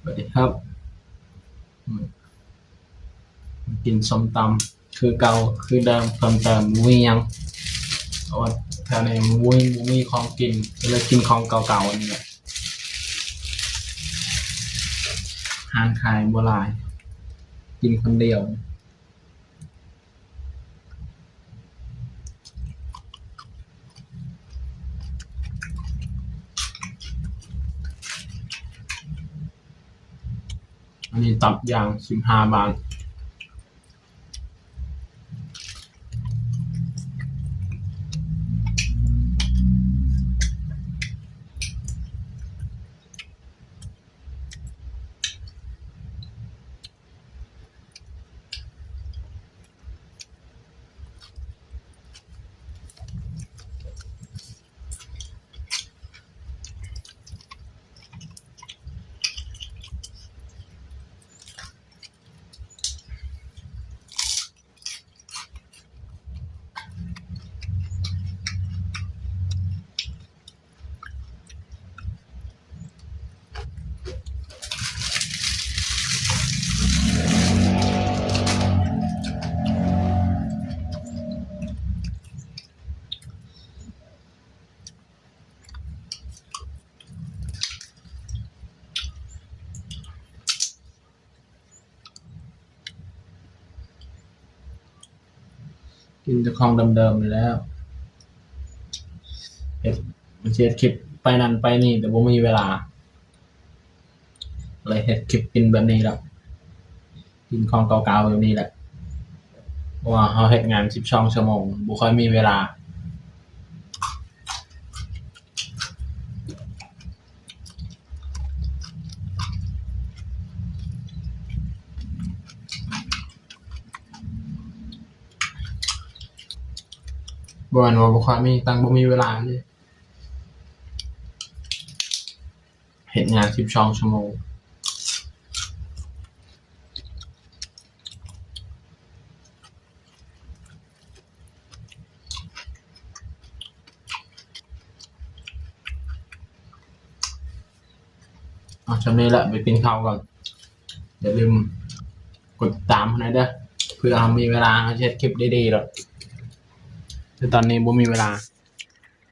ສະຫວັດດີຄັບ ອືມ ກິນສົ້ມຕຳຄືເກົ່າຄືເດີມ ເພີ່ມເຕີມບໍ່ມີຫຍັງ ເພາະວ່າແຖວນີ້ບໍ່ມີ ບໍ່ມີຂອງກິນ ກໍເລີຍກິນຂອງເກົ່າໆນີ້ແຫຼະ ຮ້ານຂາຍບໍ່ຫຼາຍ ກິນຄົນດຽວ. ອັນນີ້ຕັບຢ່າງສິບຫ້າບາດ. ກິນແຕ່ຂອງເດີມໆນີ້ແຫຼະ ເຮັດ ມັນຊິເຮັດຄລິບໄປນັ້ນໄປນີ້ ແຕ່ບໍ່ມີເວລາ ເລີຍເຮັດຄລິບກິນແບບນີ້ແຫຼະ ກິນຂອງເກົ່າໆແບບນີ້ແຫຼະ ເພາະວ່າເຮົາເຮັດງານສິບສອງຊົ່ວໂມງ ບໍ່ຄ່ອຍມີເວລາ. ບໍ່ແມ່ນວ່າບໍ່ຄ່ອຍມີ ຕັ້ງບໍ່ມີເວລາເດ້. ເຮັດງານສິບສອງຊົ່ວໂມງ. ເອົາ ຊ່ຳນີ້ແຫຼະ ໄປກິນເຂົ້າກ່ອນ. ຢ່າລືມກົດຕິດຕາມໃຫ້ແດ່ເດີ ເພື່ອເຮົາມີເວລາ ເຮົາຊິເຮັດຄລິບດີໆດອກ ແຕ່ຕອນນີ້ບໍ່ມີເວລາ.